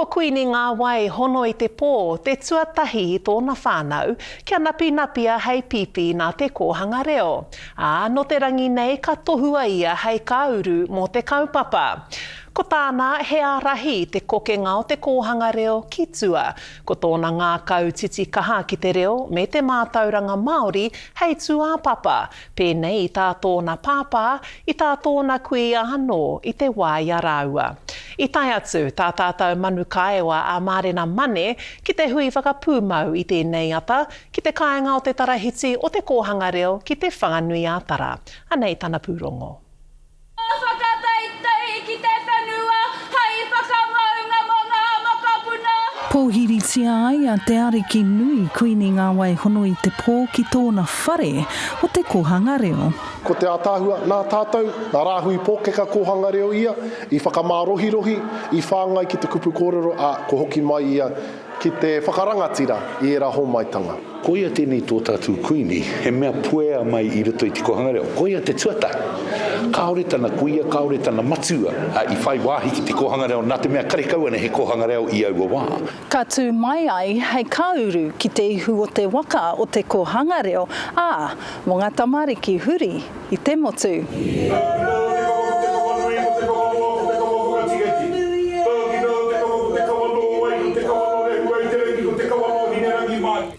Ko Kuini Ngāwai hono i te pō, te tuatahi i tōna whānau, kia napinapia hei pīpī nā te kōhanga reo. Ā, nō te rangi nei ka tohua ia hei kāuru mō te kaupapa. Ko tāna he ārahi i te kokenga o te kōhanga reo ki tua. Ko tōna ngākau titikaha ki te reo me te mātauranga Māori hei tūāpapa, Pēnei i tā tōna pāpā, i tā tōna kuia anō i te wā i a rāua. I tae atu tā tātou manu kaewa a Mārena Mane ki te hui whakapūmau i tēnei ata ki te kāinga o te Tarahiti o Te Kōhanga Reo ki Te Whanganui-ā-Tara. Anei tana pūrongo. Whakateitei ki te whenua hei whakamaunga mo nga mokopuna. Pōhiritia ai a Te Ariki Nui Kuini Ngāwai Hono i te Pō ki tōna whare o Te Kōhanga Reo. Ko te ātaahua, nā tātou, nā Rāhui Pōkeka Kōhanga Reo ia i whakamārohirohi, i whāngai ki te kupu kōrero, ā, kua hoki mai ia ki te whakarangatira i ērā hōmaitanga. Koia tēnei tō tātou Kuini, he mea puea mai i roto i te kōhanga reo. Koia te tuatahi. Kāore tana kuia, kāore tana matua i whai wāhi ki te kōhanga reo nā te mea karekau ana he kōhanga reo i aua wā. Ka tū mai ai hei kāuru ki te ihu o te waka o te kōhanga reo, ā, mō ngā tamariki huri i te motu.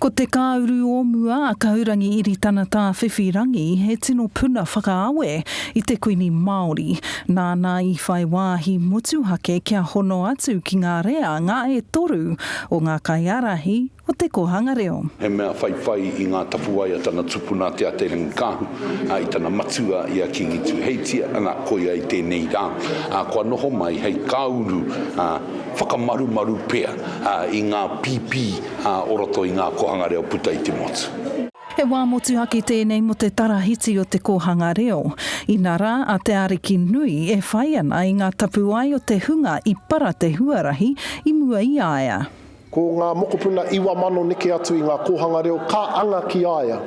Ko te kāuru o mua a Kahurangi Iritana Tāwhiwhi Rangi he tino puna whakaawe i te Kuini Māori. Nāna i whai wāhi motuhake kia hono atu ki ngā reanga e toru o ngā kaiārahi o te kōhanga reo. He mea whaiwhai i ngā tapuwae a tana tupuna a Te Ātairangikaahu, ā, i tana matua i a Kīngi Tūheitia, ana, koia i tēnei rā, ā, kua noho mai hei kāuru, ā, whakamarumaru pea, ā, i ngā pīpī, ā, o roto i ngā kōhanga reo puta i te motu. He wā motuhake tēnei mō te tarahiti o te kōhanga reo, inarā a Te Ariki Nui e whai ana i ngā tapuwae o te hunga i para te huarahi i mua i a ia. Ko ngā mokopuna 9,000 neke atu i ngā kōhanga reo ka anga ki a ia.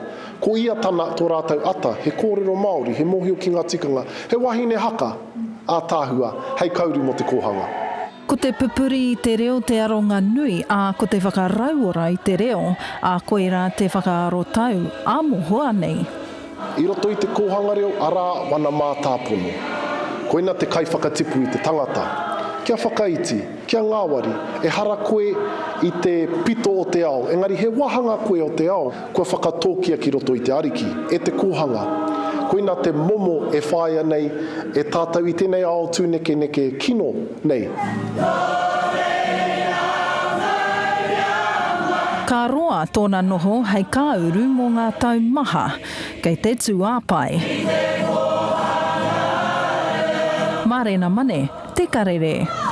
Ko ia tana, tō rātou ata, he kōrero Māori, he mōhio ki ngā tikanga, he wahine haka, ātaahua, hei kauru mō te kōhanga. Ko te pupuri i te reo te aronga nui, ā, ko te whakarauora i te reo, ā, koirā te whakaarotau ā mohoa nei. I roto i te kōhanga reo arā wana mātāpono. Koina te kaiwhakatipu i te tangata. Kia whakaiti, kia ngāwari, ehara koe i te pito o te ao, engari he wāhanga koe o te ao kua whakatōkia ki roto i te Ariki, e te kōhanga. Koina te momo e whāia nei e tātou i tēnei ao tūnekeneke kino nei. Ka roa tōna noho hei kāuru mō ngā tau maha, kei te tūāpae. Mārena Mane, Te Karere.